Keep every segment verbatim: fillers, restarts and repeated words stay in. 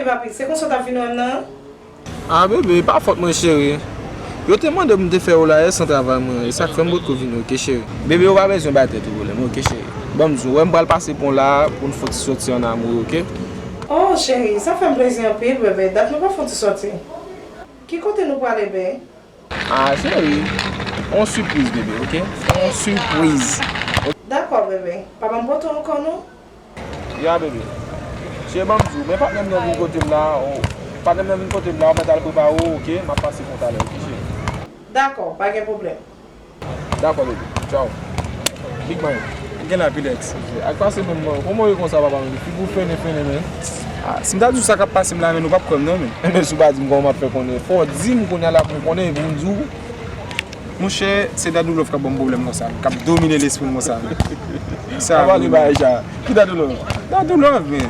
Papi, se konsa w t ap vin wè m nan? Ah, bebe, e pa fòt mwen, cheri. Yo te mande m te fè w la, e san travay mwen, e sa k fè m potko vini, oke, cheri. Bebe, ou pa bezwen bay tèt ou pwoblèm, oke, cheri. Ban m di w, wè m pral pase pon la pou n fè yon ti sòti ann amoure, oke? Oh, cheri, sa fè m plezi anpil, bebe. Dat nou pa fè yon ti sòti. Ki kote nou prale, be? Ah, cheri, yon sipriz, bebe, oke? Yon sipriz. Dakò, bebe. Pa ban m pote w ankò, non? Ya, bebe. Cheri, ban m di w, men patnè m nan vin kote m la, o, patnè m nan vin kote m la, ou mèt al prepare w, oke? M ap pase pou talè, oke, cheri? Dakò, pa gen pwoblèm. Dakò, bebe. Tchaw. Big man. Gen la, Pilex. Ak pase menm, kòman w ye konsa, papa, men? Figi w fennen, fennen, men. Ah, si m ta di w sa k ap pase m la, men, ou p ap kwè m, non, men. Enben, si w pa di m, kòman m ap fè konnen? Fò w di m kounye a la pou m konnen, pou m di w. Monchè, se Dadou Love k ap ban m pwoblèm konsa, k ap domine lespri m konsa. Sa, pa pale bagay sa. Ki Dadou Love? Dadou Love, men.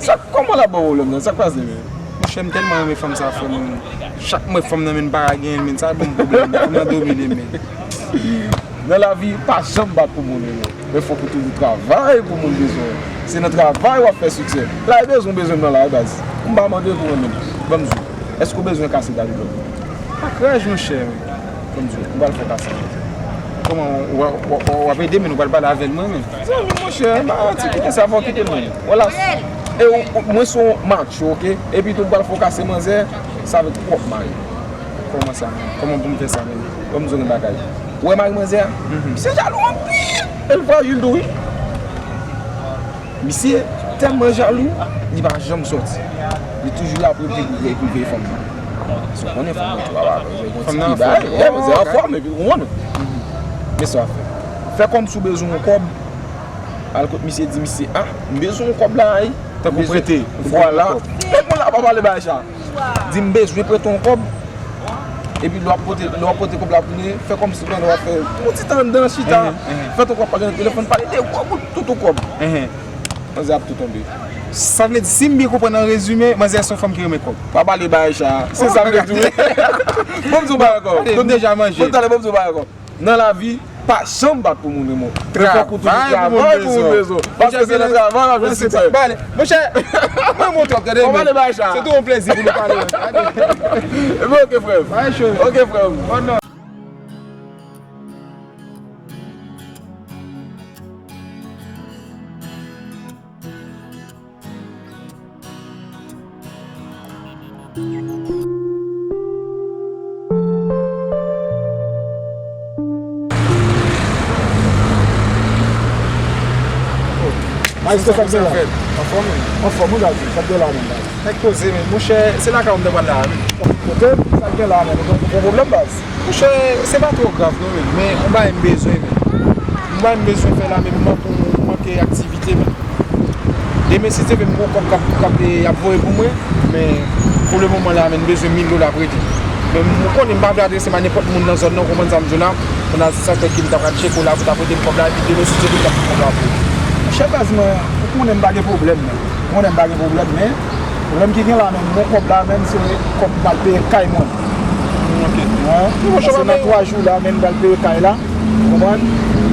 Sa, kòman l ap ban w pwoblèm nan? Sa k pase, men? Monchè, m tèlman renmen fanm sa, frè m. Chak m wè fanm nan, men, m pa ka genyen l, men. Sa ban m pwoblèm, men. Fanm nan domine m, men. Nan lavi, pa janm bat pou moun renmen w. Men fòk ou toujou travay pou moun bezwen w. Se nan travay w ap fè siksè. La, e bezwen w bezwen m nan la, wi, baz. M pa mande w pou renmen m. Ban m di w. Èske w bezwen kase Dadou Love? Pa kraz, monchè. Ban m di w, m pral fè kase. Kòman, w, w, w, w ap ede m, men ou pral pale avè l mwen menm? Zanmi, monchè, m pa manti, kite sa, fò w kite l, men. Wala. E w, w, mwen se yon macho, oke? Epi tou, m pral fè w kase manzè, sa vle twòp mari. Kòman sa? Kòman pou m fè sa menm? Ban m di w yon bagay. Ou wè mari manzè a? Mhm. Misye jalou anpil. E l frajil tou, wi. Misye tèlman jalou, li pa janm sòti. Li toujou la pou epi pou veye, pou veye fanm nan. Paske w konnen fanm nan tou, papa, yon ti bagay. Fanm nan anfòm. Yeah, manzè anfòm, epi ou konnen. Mhm. Men sa w ap fè. Fè kòmsi w bezwen yon kòb. Al kot misye, di misye, ah, m bezwen yon kòb la, wi. Tankou prete. Vwala. Epi la, pa pale bagay sa. Di m bezwen prete yon kòb. Epi lè w ap pote, lè w ap pote kòb la pou li, fè kòmsi pandan w ap fè yon ti tan anndan chita. Mhm, mhm. Fè tankou w ap pale nan telefòn, pale de gwo bout toutou kòb. Mhm. Manzè ap tou tonbe. Sa vle di, si m byen konprann an rezime, manzè se yon fanm ki renmen kòb. Pa pale bagay sa. Se sa m vle di w. Ban m di w bagay ankò. Tande, nou deja manje. Bon, talè, ban m di w bagay ankò. Nan lavi, pa janm bat pou moun renmen w. Travay pou moun bezwen w. Paske se nan travay w ap jwenn siksè. Monchè, mwen montre w, tande. Se tou yon plezi pou nou pale. Ebyen, oke, frè m. Oke, frè m. Maestro, sa k gen la? Anfòm, wi. Anfòm, wi, Dadou. Sa k gen la menm, baz? Nèg poze, men, monchè, se lakay ou m ta pral la, wi. Ok, sa k gen la menm? Ou gen yon pwoblèm, baz? Monchè, se pa twò grav non, men, men yon bagay m bezwen, men. Yon bagay m bezwen fè la, men m manke, m manke aktivite, men. Demen, si Dye vle, m gen yon kòb k ap, k ap, e, y ap voye pou mwen, men pou le moman la, men, m bezwen mil dola pou rete. Men ou konnen m pa vle adrese m a nenpòt moun nan zòn nan, ou konprann sa m di w la? Moun nan sa fè ki m ta pral tcheke w la pou ta prete m kòb la, epi demen, si Dye vle, m t ap pran kòb la pou ou. Monchè, baz mwen, ou konnen m pa gen pwoblèm, men. Ou konnen m pa gen pwoblèm, men pwoblèm ki gen la, men, m gen kòb la, men, se kòb m pral peye kay mwen. Ok. Wi, monchè, paske nan twa jou la, men, m pral peye kay la. Ou konprann?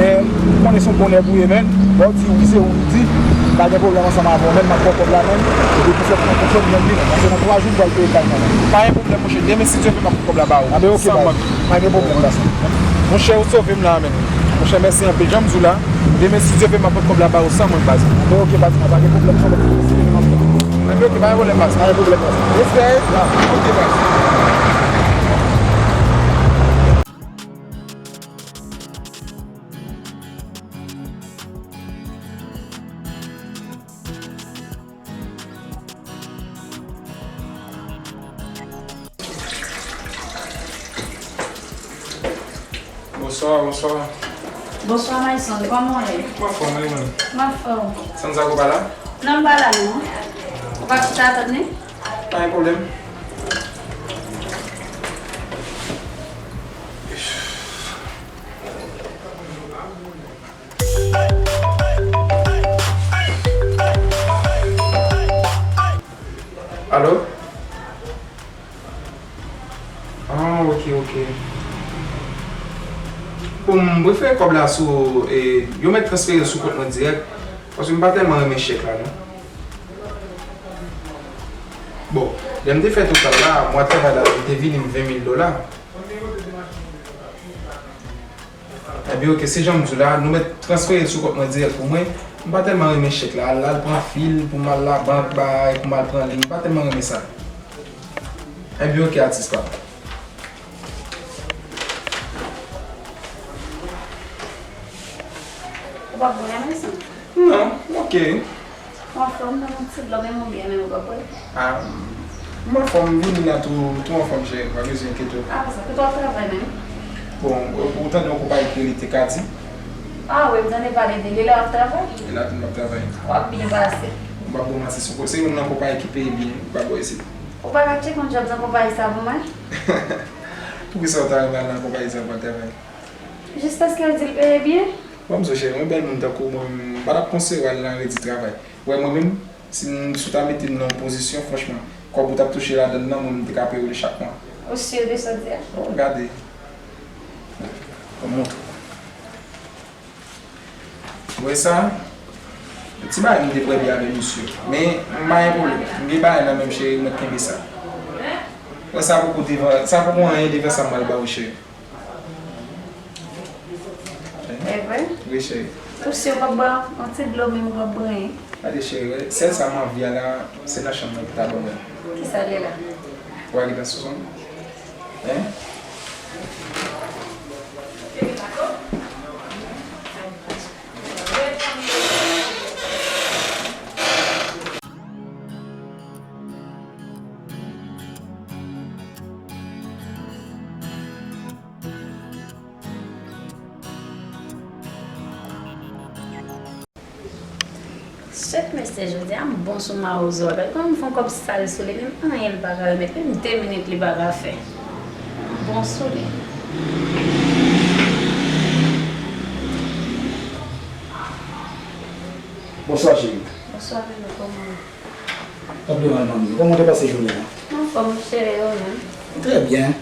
Men, ou konnen se yon bon nèg ou ye, men. Lè w di wi, se wi w di. M pa gen pwoblèm ansanm avè w, men. M ap ba w kòb la, men. Epi pou fè pran pou fè m, men, li, men. Paske nan twa jou, m pral peye kay mwen, men. Pa gen pwoblèm, monchè. Demen, si Dye vle, m ap pran kòb la ba ou. Anben, ok, baz. Pa gen pwoblèm, baz. Monchè, ou sove m la, men. Monchè, mèsi anpil. Jan m di w la, demen, si Dye vle, m ap pran kòb la ba ou san mank, baz. Anben, ok, baz. Pa gen pwoblèm, san mank. Anben, ok, pa gen pwoblèm, baz. Pa gen pwoblèm, baz. Respè. Ok, baz. Bonswa, bonswa. Bonswa, Mayson. Kòman w ye? M anfòm, wi, mwen. M anfòm. Santiago pa la? Non, l pa la, non. Ou pa chita tann li? Pa gen pwoblèm. Alo? Ah, ok, ok. Bon, m prefere kòb la sou, e, yo mèt transfere l sou kont mwen dirèk, paske m pa tèlman renmen chèk la, non. Lè m te fè total la, mwa travay la, li te vini m ven mil dola. Ebyen, oke, se jan m di w la, nou mèt transfere l sou kont mwen dirèk pou mwen. M pa tèlman renmen chèk la, al, al pran fil pou m al labank, bay, pou m al pran liy. M pa tèlman renmen sa. Ebyen, oke, atis pa m. Ou p ap bwè, mèsi? Non, oke. Ou anfòm, nan yon ti dlo, men ou byen, men ou p ap bwè? Ah, m anfòm, m vini la tou, tou anfòm, cheri, pa bezwen enkyete w. Ah, sa, kote w ap travay menm? Bon, ou, ou tande yon konpayi ki rele Tekadi? Ah, wi, m tande pale de li, lè w ap travay? E la tou m ap travay. W ap byen pase. M p ap ba w manti, se, se youn nan konpayi ki peye byen, m p ap ba w isit. Ou pa ka tcheke yon djòb nan konpayi sa pou mwen? Poukisa w ta renmen al nan konpayi sa pou al travay? Jis paske yo di l peye byen? Bon, m di w, cheri, mwen bèl moun tankou w, mwen, m pa t ap konseye w al nan redi travay. Ou wè mwen menm, si m, si w ta mete m nan yon pozisyon, franchman, kòb ou t ap touche ladann nan, mwen, m te ka peye w li chak mwa. Ou si de sa w di a? Bon, gade. Bon, montre w. Ou wè sa? Ti bagay m te premye avè misye. Men, m pa gen pwoblèm. M gen bagay nan men m, cheri, mwen kenbe sa. Ou wè sa poko devan, sa poko anyen devan sa m pral ba ou, cheri. E vre? Wi, cheri. Ou si w p ap bwè yon ti dlo menm, ou p ap bwè anyen? Gade, cheri, sèl sa m anvi a la, se nan chanm nan pou ta ban mwen. Kisa l ye la? Ou a gentan souzon? Hein? Chèf mesye, jodi a m bon sou mawozo a. Gad kòman m fè yon kòb sal sou li, menm anyen li pa ka remèt, menm de minit li pa ka fè. M bon sou li. Bonswa, cheri. Bonswa, Milo, kòman w ye? P ap de mal, manmi. Kòman w te pase jounen an? Anfòm, cheri, ou menm? Trè byen.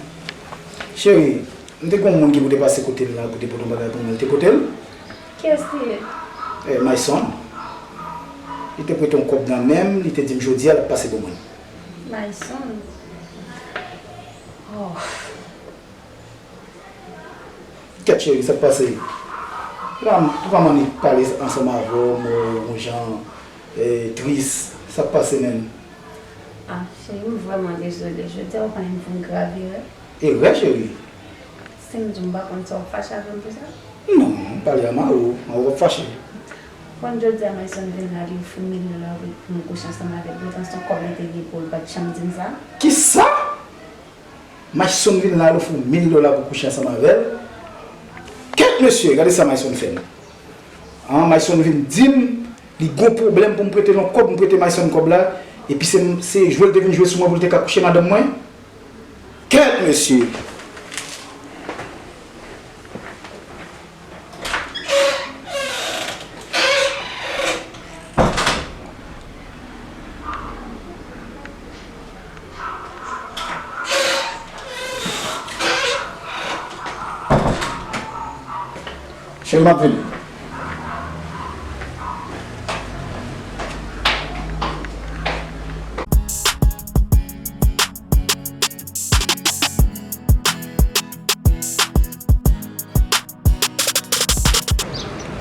Cheri, m te gen yon moun ki pou te pase kote m la, pou te pote yon bagay pou mwen. L te pote l? Kiyès li ye? Eh, Mayson. Li te prete yon kòb nan men m, li te di m jodi a l ap pase pou mwen. Mayson? Oh. Kèt cheri, sa k pase? La, m, m pa annik pale ansanm avè w, m, m jan, eh, tris. Sa k pase menm? Ah, cheri, m vrèman dezole. Jodi a, ou pa menm fè m grav erè? Erè, cheri? Si m di w m pa konn sa, w ap fache avè m pou sa? Non, m pale a Maro, Maro p ap fache. Konn jodi a, Mayson vin la, li ofri m mil dola pou m kouche ansanm avè l. Poutan se yon kòb li te gen pou l, li pa t janm di m sa. Kisa? Mayson vin la, l ofri w mil dola pou kouche ansanm avè l. Kèt mesye, gade sa Mayson fè m. An, Mayson vin di m, li gon pwoblèm pou m prete l yon kòb, m prete Mayson kòb la, epi se, se jwe l te vin jwe sou mwen pou l te ka kouche madanm mwen. Kèt mesye. Cheri, m ap vini.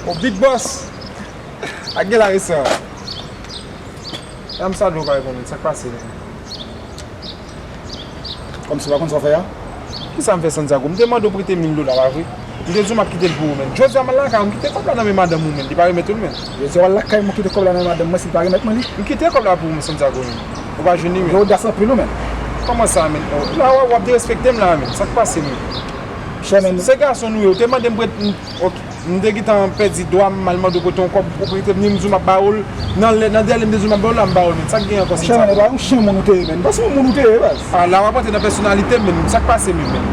O Big Boss! Ak gen la resan. Dam sa dlo pa reponn mwen, sa k pase menm? Kòmsi w pa konn sa w fè a? Kisa m fè Santiago? M te mande w prete mil dola, pa vre? M te di w m ap kite l pou ou, menn. Jodi a m al lakay ou, m kite kòb la nan men madanm ou, menn. Li pa remèt ou l, menn. Jodi a w al lakay mwen, kite kòb la nan men madanm mwen, si l pa remèt mwen li. M kite kòb la pou ou, Santiago, menn. Ou pa jwenn li, menn. Gen odans anpil ou, menn. Kòman sa, menn? Oh, la, w ap, w ap derespekte m la, menn. Sa k pase, menn? Chè, menn. Se gason nou ye. Ou te mande m prete, m, ok. M te gentan pèdi dwa m, m al mande w prete yon kòb, ou prete m li, m di w m ap ba ou l. Nan lè, nan dèyè lè m te di w m ap ba ou l la, m ba ou l, menn. Sa k gen ankò, Santiago? Chè, menn, e pa yon chen moun ou te ye, menn. Baz, se yon moun ou te ye, baz. A, la w ap antre nan pèsonalite m, menn. Sa k pase menm, menn?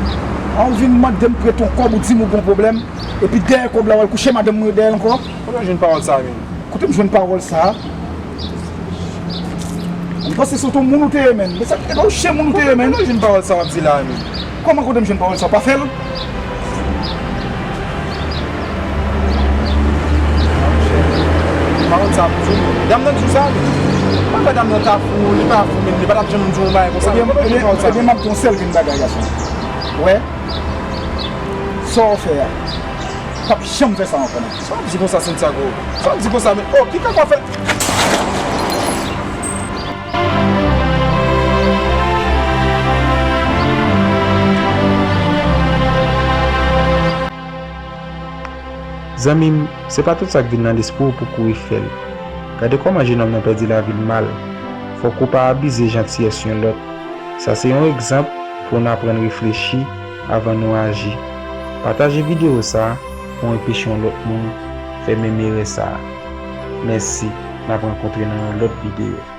A, ou vin mande m prete yon kòb, ou di m ou gon pwoblèm, epi dèyè kòb la, w al kouche madanm mwen dèyè l ankò? Kote w jwenn pawòl sa a, menn? Kote m jwenn pawòl sa a? M panse se yon moun ou te ye, menn. Men sa, e pa yon chen moun ou te ye, menn. Kote w jwenn pawòl sa w ap di la a, menn? Kòman kote m jwenn pawòl sa a? W pa fè l? Pawòl Dam nan di w sa, wi. Mwen kwè dam nan ta fou, li pa fou, men li pa t ap janm di w yon bagay konsa. Ebyen, men kote w ebyen, pran sa? Ebyen, m ap di w yon sèl grenn bagay, gason. Wè, sa w fè a, p ap janm fè sa ankò, non. Sa w ap di konsa, Santiago? Sa w ap di konsa, men, oh, ki kaka w fè? Zanmi m, se pa tout sa k vin nan lespri w pou w kouri fè l. Gade kòman jenòm nan pèdi lavi l mal. Fòk ou pa abize jantiyès yon lòt. Sa se yon egzanp pou n aprann reflechi avan nou aji. Pataje videyo sa a pou w anpeche yon lòt moun fè menm erè sa a. Mèsi, n ap rankontre nan yon lòt videyo.